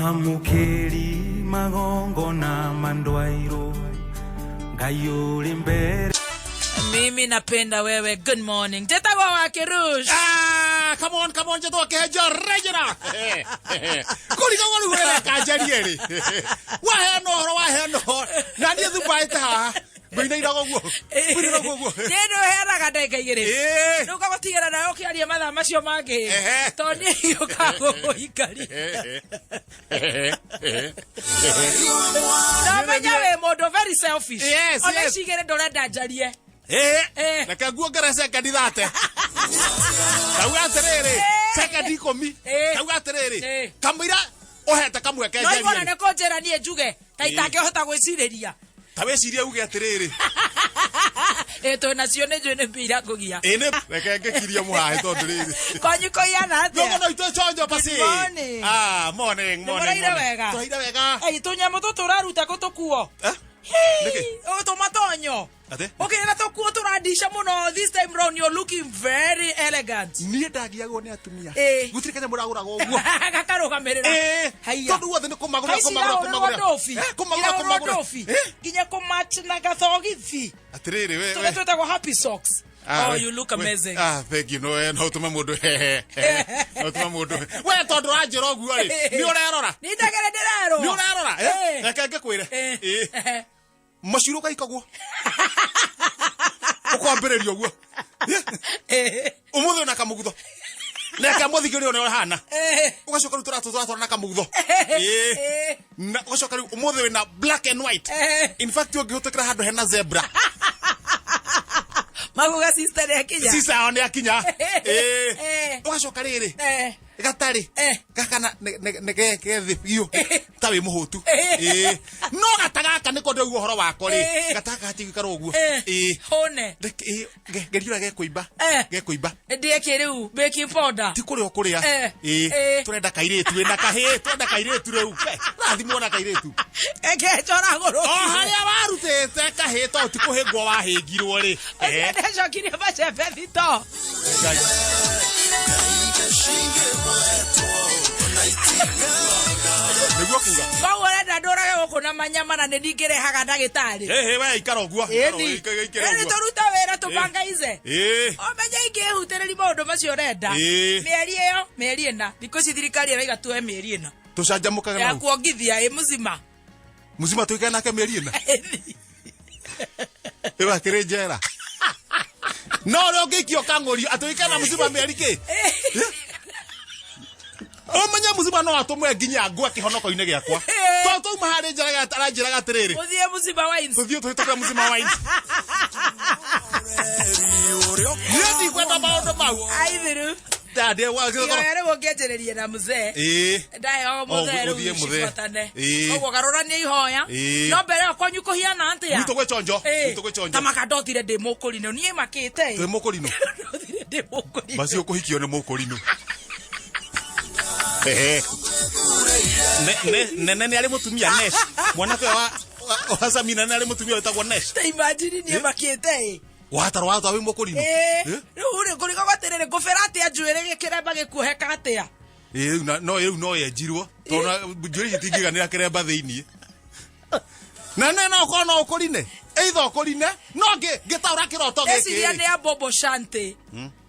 Mwamũkĩri magongona mandwairwo Ngai ũrĩ mbere. Mimi napenda wewe. Good morning. Njĩtagwo wa Kirush. Ah, come on, come on, njetwo kĩhenjo rejera kũrigagwo rĩu wĩreka njarie rĩ waheana ũhoro, waheana ũhoro na niĩ thumbaĩte haha ngũinainaga ũguo, ngũinainaga ũguo. Nĩ ndũheanaga ndagĩka 2. Ĩĩ. Rĩu ngagũtigĩra nawe ũkĩaria mathaa macio mangĩ. Ehe. Tondũ niĩ hiũkaga gũgũikaria. Na ũmenye wĩ mũndũ very selfish. Yes, Ona yes. ici 2 ndũrenda njarie. Ĩĩ. Eh. Reke nguongere sekondi 30. Kauga atĩrĩrĩ, sekondi 10. Eh. Kauga atĩrĩrĩ, Eh. kamũira ũhete kamweke No igona njarie. nĩ kũnjĩra niĩ njuge ta Ĩĩ. itangĩhota gwĩcirĩria. Ta wĩcirie uge atĩrĩrĩ. Ĩ twĩ nacio nĩ njũĩ nĩ mbia irakũgia. Ĩ nĩ reke ngĩkirie mũhaĩ tondũ rĩrĩ. Kwanyu kũiana Ndogo atĩa? no itwe chonjo pasi. Good morning. Ah, morning, morning. Nĩmũraire Morning. wega? Tũraire wega. Ei, tũnyamũ tũtũ ũraruta kũ tũkuo? Eh? Nĩkĩ? Ũyũ tũmatonyo. Atĩ? Ũkĩrĩra tũkuo tũrandica mũno. This time round you're looking very elegant. Niĩ ndagiagwo nĩ atumia. Ĩ. Gũtirĩ kanyamũ ũragũraga ũguo. Gakarũgamĩrĩra. Ĩ. Haiya. Tondũ guothe nĩ kũmagũra, Kaici kũmagũra, irahũrĩrwo kũmagũra. ndobi. Eh, kũmagũra, Irahũrĩrwo kũmagũra. ndobi. Eh? Nginya kũmatch na gathogithi. Atĩrĩrĩ we. Tũrĩa we. twĩtagwo happy socks. Ah, Oh, we- you look we- amazing. Ah, thank you. No, no ũtũme mũndũ hehe. No ũtũme mũndũ. We tondũ ũranjĩra ũguo rĩ, nĩ ũrerora. Nĩ ndagere ndĩrerwo. Nĩ ũrerora. Eh? Eh. Reke ngĩkwĩre. Eh. Ĩ. Maciru ũgaika guo. Ũkwambĩrĩria ũguo. Eh. Ũmũthĩ wĩna kamũgutho. Reke mũthikĩrĩrie ũrĩa ũhana. Eh. Ũgacoka rĩu tũratũ tũratwara na kamũgutho. Ĩ. Eh. Na ũgacoka rĩu ũmũthĩ wĩna black and white. Eh. In fact ũngĩhĩtũkĩra handũ hena zebra. Maguga sister nĩ akinya. Sisa yao nĩ akinya. Ĩ. Eh. Ũgacoka rĩrĩ. Eh. Gatarĩ. Eh. Gaka na nĩ ge thĩ biũ. Ta wĩ mũhũtu. Eh. Ĩ. No gata gaka nĩko ndĩraigua ũhoro wako rĩ. Eh. Gata gaka gatigũikara ũguo. Eh. Ĩ. Hũne. Reke- ĩ, geria ũrĩa gekũimba. Eh. Gekũimba. Ndĩe kĩ rĩu baking powder. Ti kũrĩa ũkũrĩa. Eh. Ĩ. Eh. Tũrenda kairĩtu wĩna kahĩĩ. Tũrenda kairĩtu rĩu. Rathimwo na kairĩtu. Eke O harĩa warutĩte kahĩĩ tondũ ti kũhĩngwo wahĩngirwo rĩ. Eh. Ndecokirie macembe thito. Ngai. Nĩguo kuga. Koguo ũrenda ndũrage gũkũ na manyama na nĩ ndingĩrehaga ndagĩtarĩ. Ĩhĩ we ikara ũguo. Ĩni. Ikara Ĩni ũguo. tũrute wĩra tũbangaize. Ĩĩ. Ũmenye ingĩhutĩrĩria maũndũ macio ũrenda. Ĩĩ. Mĩeri ĩyo, mĩeri 4. Thikũ ici thirikari ĩraiga tuoe mĩeri 4. Tũcanjamũkage Ya nau. kuongithia ĩ mũcima. Mũcima tũikare nake mĩeri 4. Ĩyo akĩrĩ njera. No ũrĩa ũngĩikio kang'ũrio atĩ ũikare na mũcima mĩeri kĩ? Ũmenye mũcima no atũmwe nginya ngwe kĩhonoko-inĩ gĩakwa. Tondũ twauma harĩ njera aranjĩraga atĩrĩrĩ. Mũthiĩ mũcima wines. Tũthiĩ tũhĩtũkĩre mũcima wines. Niĩ ndikwenda maũndũ mau. Aithiru. Ndandĩ wa Ihoya rĩu ũngĩanjĩrĩria na mũzee. Ĩĩ. Ndaheo mũthee Oh, rĩu ũthiĩ mũthee. cibuatane. Ĩĩ. Koguo garũrania ihoya. Ĩĩ. No mbere ĩyo kwanyu kũhiana atĩa? Gwitũ gwĩ chonjo. Ĩĩ. Gwitũ gwĩ chonjo. Ta maka ndotire ndĩ mũkũrinũ. Niĩ makĩte. Twĩ mũkũrinũ. Ndotire ndĩ mũkũrinũ. Basi ũkũhikio nĩ mũkũrinũ. Ehe. Nene nĩ arĩ mũtumia Nesh. Mwanake ũyũ wa Samina nĩ arĩ mũtumia wĩtagwo Nesh. Ta imagine niĩ makĩte ĩ. Watarwo watwa wĩ mũkũrinũ. Ĩĩ. Eh? Rĩu rĩ ngũrigagwo atĩrĩrĩ ngũbĩra atĩa njuĩrĩ gĩkĩremba gĩkuoheka atĩa? Ĩĩ, rĩu no rĩu no yenjirwo tondũ njuĩrĩ ici itingĩiganĩra kĩremba thĩiniĩ. Na nĩ no ũkorwo no ũkũrine. Either ũkũrine no ngĩtaũra kĩroto gĩkĩ. Ndeciria nĩ ya Bobo Shanti.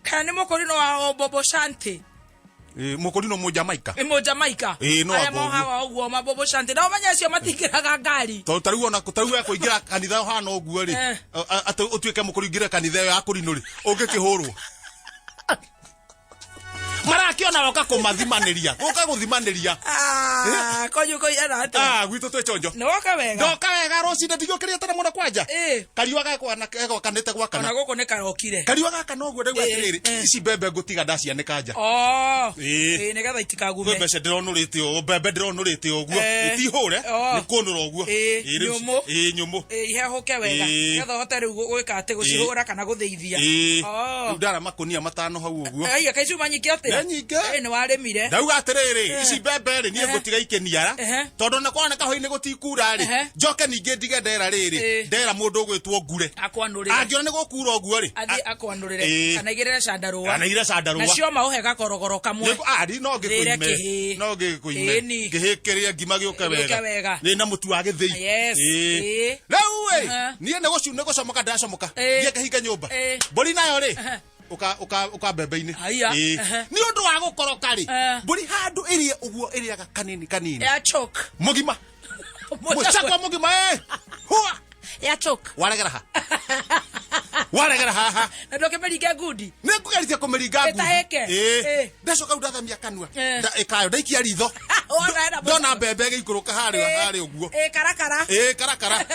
Kana nĩ mũkũrinũ wa Bobo Shanti. Ĩĩ, mũkũrinũ Mũjamaika. Nĩ Mũjamaika. Ĩĩ, no Arĩa anga ũguo. mohaga ũguo ma Bobo Shanti. Na ũmenye acio matingĩraga ngari. Tondũ tarĩu ona tarĩu we kũingĩra kanitha ũhana ũguo rĩ, Eh. atĩ ũtuĩke mũkũrinũ ũingĩre kanitha ĩyo ya kũrinũ rĩ, ũngĩkĩhũrwo. Marakĩona woka kũmathimanĩria, gũka gũthimanĩria. Ah, kwanyu kũiana atĩa? Ah, gwitũ twĩ chonjo. Nĩ woka wega? Ndoka wega rũcinĩ ndigĩũkĩrĩte tene mũno kwanja. Ĩĩ. Kariũa gegwakanĩte gwakana. Ona gũkũ nĩ karokire. Kariũa gaka noguo ndaigua Ĩĩ, atĩrĩrĩ, ĩĩ. ici mbembe ngũtiga ndacianĩka nja. Oh. Ĩĩ. Ĩĩ, nĩgetha Kwĩ itikagume. mbeca ndĩronũrĩte ũũ, mbembe ndĩronũrĩte ũguo. Eh. Itihũre, Oh. nĩ kũnũra ũguo. Ĩĩ, Ĩĩ, rĩu nyũmũ. Ĩĩ, nyũmũ. Ĩĩ, ihehũke wega. Ĩĩ. Nĩgetha ũhote rĩu gwĩka atĩ gũcihũra kana gũthĩithia. Ĩĩ. Oh. Rĩu ndara makũnia 5 hau ũguo. Aya, kaicuma nyingĩ atĩa? Nĩ nyingĩ. Ĩĩ, nĩ warĩmire. Ndauga atĩrĩrĩ, ici mbembe rĩ, niĩ Eh. ngũtiga Ngũmĩtiga ikĩniara. Tondũ na kwana kahũa-inĩ gũtikura rĩ, njoke ningĩ ndige ndera rĩrĩ, ndera mũndũ ũgwĩtwo ngure. Akwanũrĩre. Angĩona nĩ gũkura ũguo rĩ, Athiĩ akwanũrĩre. Kana igĩrĩre candarũa. Kana igĩrĩre candarũa. Nacio maũhe gakorogoro kamwe. Ari no Thĩre ngĩkũime. kĩhĩĩ. No ngĩkũime. Ĩni. Kĩhĩĩ kĩrĩa ngima gĩũke Gĩũke wega. wega. Nĩ na mũtu wa gĩthĩi. Yes. Rĩu ĩ, niĩ nĩ gũcomoka ndĩracomoka. Thiĩ ngahinga nyũmba. Mbũri nayo rĩ, uka uka uka mbembe-inĩ. Haiya. Nĩ ũndũ wa gũkoroka rĩ, mbũri handũ ĩrĩe ũguo ĩrĩaga kanini kanini. Ya choke. Mũgima. Mũcakwa mũgima ĩ. Hua. Ya choke. Waregera ha. Waregera haha. Na ndũkĩmĩringe ngundi. Nĩ ngũgeria kũmĩringa ngundi. Ĩtahĩke. Ndacoka rĩu ndathamia kanua. Ĩkayo ndaikia ritho. Wona hena Ndona mbembe ĩgĩikũrũka harĩa ũguo. Karakara. Karakara.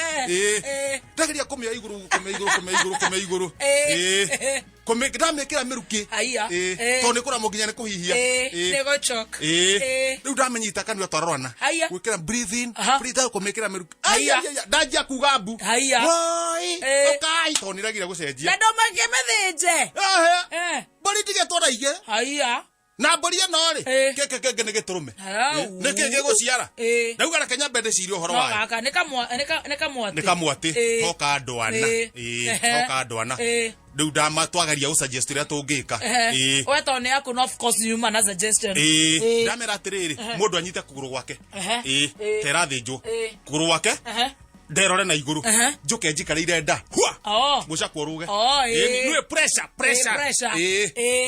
Ndageria kũmĩoya igũrũ, kũmĩoya igũrũ, kũmĩoya igũrũ, kũmĩoya igũrũ. Ndamĩkĩra mĩrukĩ. Haiya. Tondũ nĩ kũramwo nginya nĩ kũhihia. Nĩ gũchoke. Rĩu ndamĩnyita kanua twarorana. Haiya. Gwĩkĩra breathe in, breathe out, kũmĩkĩra mĩrukĩ. Haiya. Haiya, haiya, ndanjia kuga mbu. Haiya. Woi, ũkai, tondũ nĩregire gũcenjia. Na ndũmangĩmĩthĩnje. Mbũri ndigĩtwo na igĩrĩ. Haiya. Na mbũri ĩno rĩ, gĩkĩ kĩngĩ nĩ gĩtũrũme. Hau. Nĩ kĩĩ gĩgũciara? Ndauga reke nyambe ndĩcirie ũhoro No wayo. gaka, nĩ kamwatĩ. Nĩ kamwatĩ, hoka ndwana. Hoka ndwana. Rĩu ndama twageria gũ suggest ũrĩa tũngĩka. We tondũ nĩ yaku, no of course yuma na suggestion. Ndamera atĩrĩrĩ, mũndũ anyite kũgũrũ gwake. Ta ĩrathĩnjwo. Kũgũrũ gwake, nderore na igũrũ. Njũke njikarĩire nda. Hua! Mũcakwo ũrũge. Nĩũĩ pressure, pressure. Pressure.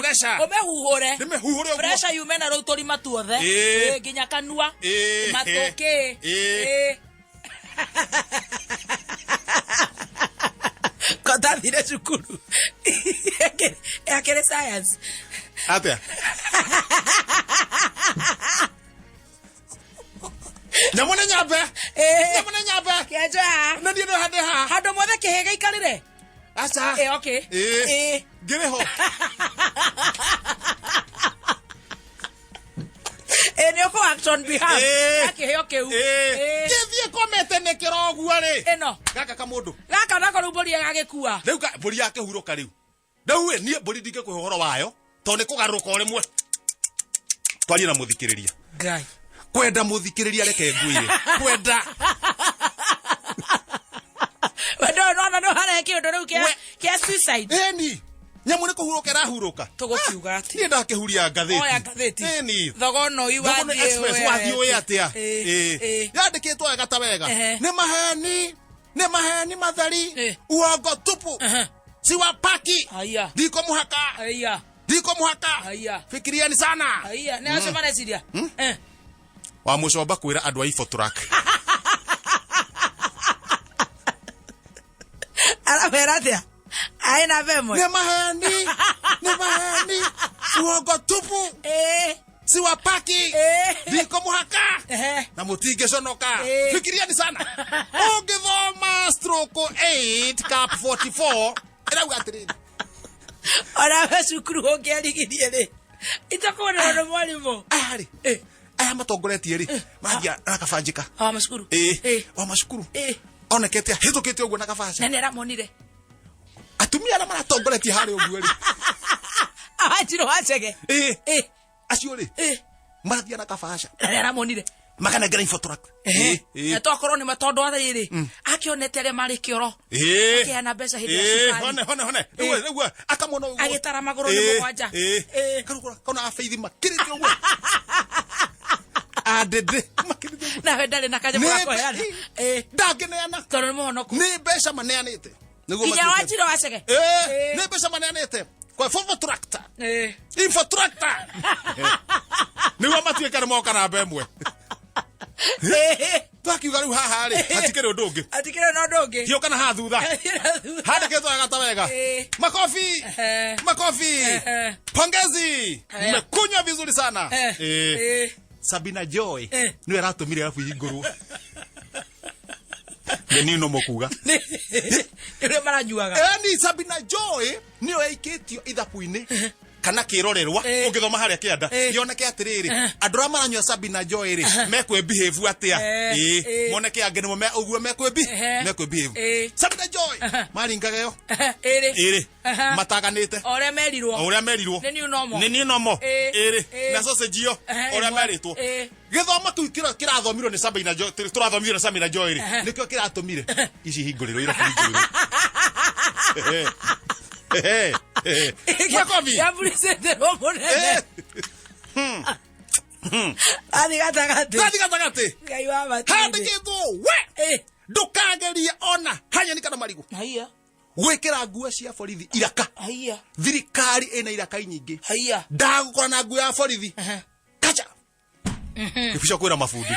Pressure. Ũmĩhuhũre. Ndĩmĩhuhũre ũguo. Pressure yume na rũu tũrima tuothe. Nginya kanua. Matũ kĩ. Kotathire cukuru. Akĩrĩ science. Atĩa? Nyamũ nĩ nyambe. Nyamũ nĩ nyambe. Kĩenjo haha. Na niĩ nĩ handĩ haha. Handũ mothe kĩhĩ gĩikarĩre. Aca. Okay. Ngĩrĩ ho. Nĩ ũkũ act on behalf. Ya kĩheo kĩu. Gĩthiĩ komete nĩ kĩro ũguo rĩ. Ĩno. Gaka kamũndũ. Gaka nako rĩu mbũri ĩgagĩkua. Rĩu mbũri yakĩhurũka rĩu. Rĩu ĩ, niĩ mbũri ndingĩkũhe ũhoro wayo tondũ nĩ kũgarũrũka o rĩmwe. Twarie na mũthikĩrĩria. Ngai. Kwenda mũthikĩrĩria reke ngwĩre. Kwenda. Wendo nona no harĩa kĩũndũ rĩu kĩa suicide. Ĩni. Nyamũ nĩ kũhurũka ĩrahurũka. Tũgũkiuga atĩ. Niĩ ndakĩhuria ngathĩti. Oya ngathĩti. Ĩni. Thogonoi Thogono wathiĩ Express wathiĩ ũĩ atĩa. Yandĩkĩtwo wega ta wega. Nĩ maheni. Nĩ maheni matheri. Uongo tupu. Siwapaki. Haiya. Ndiko mũhaka. Haiya. Ndiko mũhaka. Haiya. Fikiriani sana. Haiya. Nĩ acio mareciria. Wa mũcomba kwĩra andũ a Infotrak. Aramera atĩa? Aĩ na vemwe. Nĩ maheni. Nĩ maheni. Uongo tupu. Siwapaki. Ndiko mũhaka. Na mũtingĩconoka. Fikiriani sana. Ũngĩthoma stroke 8 cap 44 ĩrauga atĩrĩrĩ. Ona we cukuru ũngĩarigirie rĩ. Itakuonwo nĩ mwarimũ. Aya rĩ. Aya matongoretie rĩ. Mathia na kabanjĩka. Wa macukuru. Wa macukuru. Onekete ahĩtũkĩte ũguo na kabaca. Na nĩ aramonire. Atumia arĩa maratongoretie harĩa ũguo rĩ. Awanjirũ wacege. Acio rĩ. Marathia na kabaca. Na nĩ aramonire. Makanengera Infotrak. Na tokorwo nĩ matondũ atĩrĩrĩ, akĩonete arĩa marĩ kĩoro. Akĩheana mbeca hĩndĩ ya cukari. Hone, hone, hone. Rĩu, akamona ũguo. Agĩtara magũrũ nĩ mũgwanja. Karũgũra, kona abeithi makĩrĩte ũguo. Andĩndĩ, makĩrĩte ũguo. Nawe ndarĩ na kanyamũ ga kũheana. Ndangĩneana. Tondũ nĩ mũhonoku. Nĩ mbeca maneanĩte. Nĩguo Nginya matuĩke. wanjirũ wacege. Nĩ mbeca maneanĩte. Kwa Infotrak. Infotrak. Nĩguo matuĩke nĩ moka namba ĩmwe. Twakiuga rĩu haha rĩ, hatikĩrĩ ũndũ ũngĩ. Hatikĩrĩ na ũndũ ũngĩ. Hiũka na haha thutha. Handĩkĩtwo wega ta wega. Makofi. Makofi. Pongezi. Mmekunywa vizuri sana. Sabina Joy. Nĩwe aratũmire arabu ihingũrwo. Nĩ niĩ no mũkuga. Nĩ ũrĩa maranyuaga. Ni Sabina Joy nĩyo yaikĩtio ithabu-inĩ. Kana kĩrorerwa Eh. ũngĩthoma harĩa kĩanda Eh. gĩoneke atĩrĩrĩ andũ arĩa maranyua Sabina Joy rĩ mekwĩ behave atĩa. Eh, Ĩĩ, eh. moneke angĩ nĩmo ũguo mekwĩ Ehe. mekwĩ behave. Eh. Sabina Joy maringaga ĩyo Ĩrĩ. ĩrĩ Aha. mataganĩte O ũrĩa merirwo. O ũrĩa merirwo. Nĩ new normal. Nĩ new normal. Eh, Ĩrĩ eh. na sausage ĩyo Ehe, ũrĩa ĩmwe. merĩtwo. Eh. Gĩthomo kĩu kĩrathomirwo nĩ Sabina Joy, tũrathomirwo nĩ Sabina Joy rĩ, nĩkĩo kĩratũmire ici hingũrĩrwo, irabu hingũrĩrwo. Makobi. Yabulicĩtĩrwo mũnene. Athiĩ gatagatĩ. Gathi gatagatĩ. Ngai wa matumbĩ. Handĩkĩtwo we Eh. ndũkagerie ona hanyeni kana marigũ Haiya. gwĩkĩra nguo cia borithi iraka. Haiya. Thirikari ĩna iraka nyingĩ. Haiya. Ndagũkora na nguo ya borithi kacha gĩbuco kwĩra mabundi.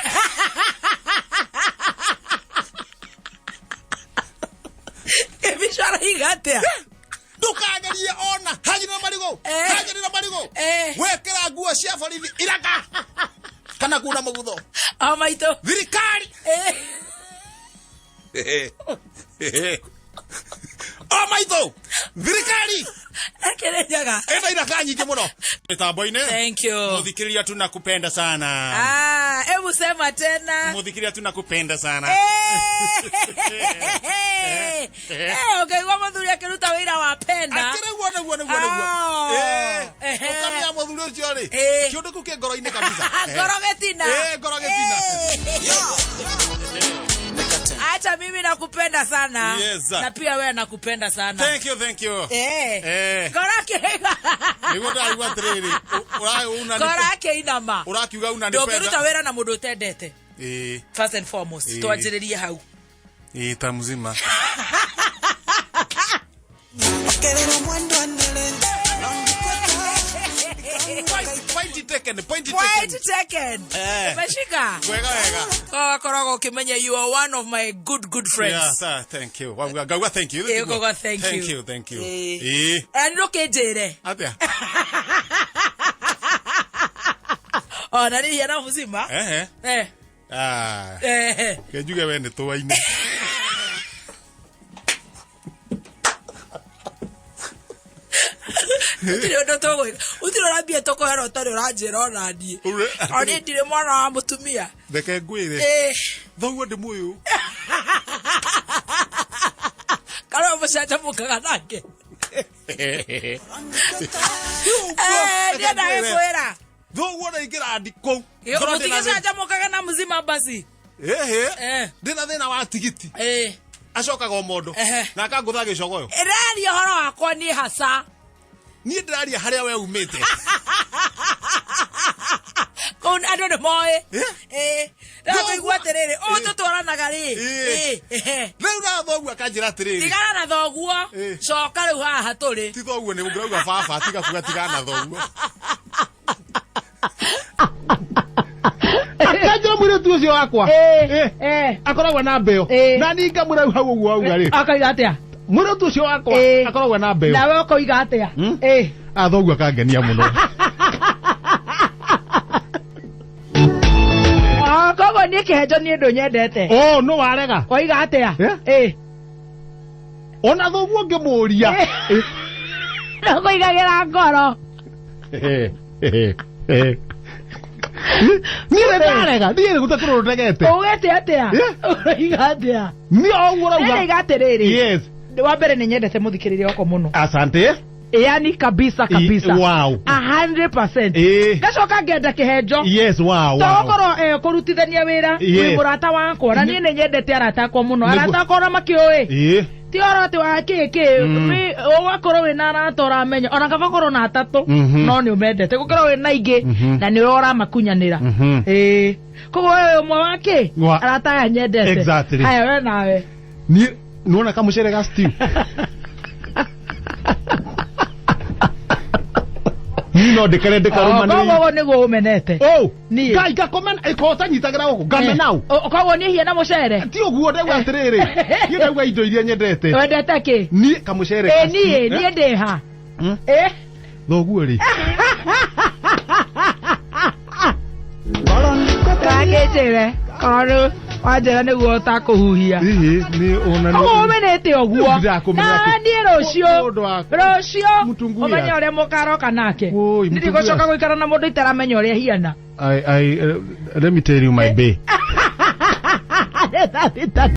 Kĩbico araiga atĩa? Ndũkagerie ona hanyeni na marigũ, Eh. hanyeni na marigũ Eh. gwĩkĩra nguo cia borithi iraka kana kuna mũgutho. O maitũ. Thirikari Eh. O maitũ, thirikari Akĩrĩnyaga. ĩna iraka nyingĩ mũno mĩtambo-inĩ. Thank you. Mũthikĩrĩria, tunakupenda sana. Ah, hebu sema tena. Mũthikĩrĩria, tunakupenda sana. Eh. Eh, ũkaigua mũthuri akĩruta wĩra wa penda. Akĩrĩ guo, nĩguo nĩguo nĩguo. Ah. Eh, Ehe. ũkamenya mũthuri ũcio rĩ, Eh. kĩũndũ kĩu kĩ ngoro-inĩ kabisa. Ngoro gĩtina. Eh, ngoro gĩtina. Acha mimi nakupenda sana. Yes. Na pia wewe nakupenda sana. Thank you, thank you. Eh. Eh. Ngoro akĩiga. Nĩguo ndĩraigua atĩrĩrĩ, Ngoro akĩinama. ũrakiuga unanipenda. Ndũngĩruta wĩra na mũndũ ũtendete. Eh, First and foremost, Eh. twanjĩrĩrie hau. eh, ta mzima. Point taken, point Point taken. taken. Eh. Umeshika. Wega wega. Wakoragwo ũkĩmenya you are one of my good good friends. Yeah, sir, thank you. Wauga ngauga thank you. Ĩĩ, ngauga thank you. Thank you, thank you. Ĩĩ. Ĩĩ. Na ndũkĩnjĩre. Atĩa? Ona nĩ hiana mũcima. Ehe. Eh. Ah. Eh. Ke njuge we nĩ tũaine. Gũtirĩ ũndũ tũgwĩka, gũtirĩ ũrambia tũkũhera ũtarĩ ũranjĩra ona niĩ. O niĩ ndirĩ mwana wa mũtumia. Reke ngwĩre. Ĩĩ. Thoguo ndĩmũyũ. Kana mũcanjamũkaga nake. Eh, ndiendaga kwĩra. Thoguo ndaingĩra kũu. Ngorwo ndĩna thĩna- Mũtigĩcanjamũkaga na mũcima basi. Ĩhĩ. Eh. Ndĩna thĩna wa tigiti. Ĩĩ. Acokaga o mondo. Ehe. Na akangũtha gĩcogoyo. Ĩraria ũhoro wakwa niĩ haca. Niĩ ndĩraria harĩa we umĩte. Kũu andũ nĩ moĩ. Eh? Ĩĩ. Ndakũigua atĩrĩrĩ, ũũ tũtwaranaga rĩ. Ĩĩ. Ĩĩ. Ehe. Rĩu na thoguo akanjĩra atĩrĩrĩ. Tigana na thoguo. Ĩĩ. Coka rĩu haha tũrĩ. Ti thoguo, nĩ ũngĩrauga baba, tiga kuga tigana na thoguo. Akanjĩra mũirĩtu ũcio wakwa Eh. akoragwo na mbeo. Eh. Na niĩ ngamwĩra hau ũguo auga rĩ, Akauga atĩa? mũirĩtu ũcio wakwa Eh. akoragwo na mbeo. Nawe ũkoiga atĩa? Ĩĩ. Ah, thoguo akangenia mũno. Ah, koguo niĩ kĩhenjo niĩ ndũnyendete. Oh, no warega. Waiga atĩa? Eh? Ĩĩ. Ona thoguo ngĩmũria. Ndũkũigagĩra ngoro. Niĩ nĩ ndarega, niĩ nĩ gũtakũrwo ndegete. Ugĩte atĩa? Eh? Ũroiga atĩa? Niĩ o ũguo ũrauga. Ndĩraiga atĩrĩrĩ. Yes. Wa mbere nĩ nyendete mũthikĩrĩria wakwa mũno. Asante. Yani kabisa kabisa. Wow. 100%. Ĩĩ. Ngacoka ngenda kĩhenjo. Yes, wow, To wow. gũkorwo kũrutithania wĩra Yes. wĩ mũrata wakwa na niĩ nĩ nyendete arata akwa mũno. Nĩguo. Arata akwa ona makĩũĩ. Ĩĩ. Ti ũhoro atĩ wa kĩ kĩ ũgakorwo wĩna arata ũramenya ona kaba korwo na atatũ no nĩ ũmendete gũkorwo wĩna aingĩ na nĩ ũramakunyanĩra. Ĩĩ, koguo wewe ũmwe wa kĩ arata aya nyendete. Exactly. Haya, we nawe. Niĩ nĩwona kamũcere ga stew. Niĩ no ndĩkere ndĩkarũma. Koguo ũguo nĩguo ũmenete. Oh, Niĩ. Ngai ngakomena ĩkota nyitagĩra gũkũ ngamena ũ. Koguo niĩ hiana mũcere. Ti ũguo ndauga atĩrĩrĩ. Niĩ ndauga indo iria nyendete. Wendete kĩ? Niĩ kamũcere Ĩ ga stew. niĩ niĩ ndĩ ha? Hmm? Ĩ. Thoguo rĩ. Kangĩnjĩre korwo Wanjĩra nĩguo ũtakũhuhia. Hihi nĩ ona Ũguo ũmenete ũguo. Ndĩrakũmenya Na atĩ- niĩ rũciũ. Mũndũ wa- Rũciũ. Mũtunguya. Ũmenye ũrĩa mũkaroka nake. Woi, Nĩ mũtunguya. ndigũcoka gũikara na mũndũ itaramenya ũrĩa hiana. I, let me tell you my bay. Nĩ thaa thita.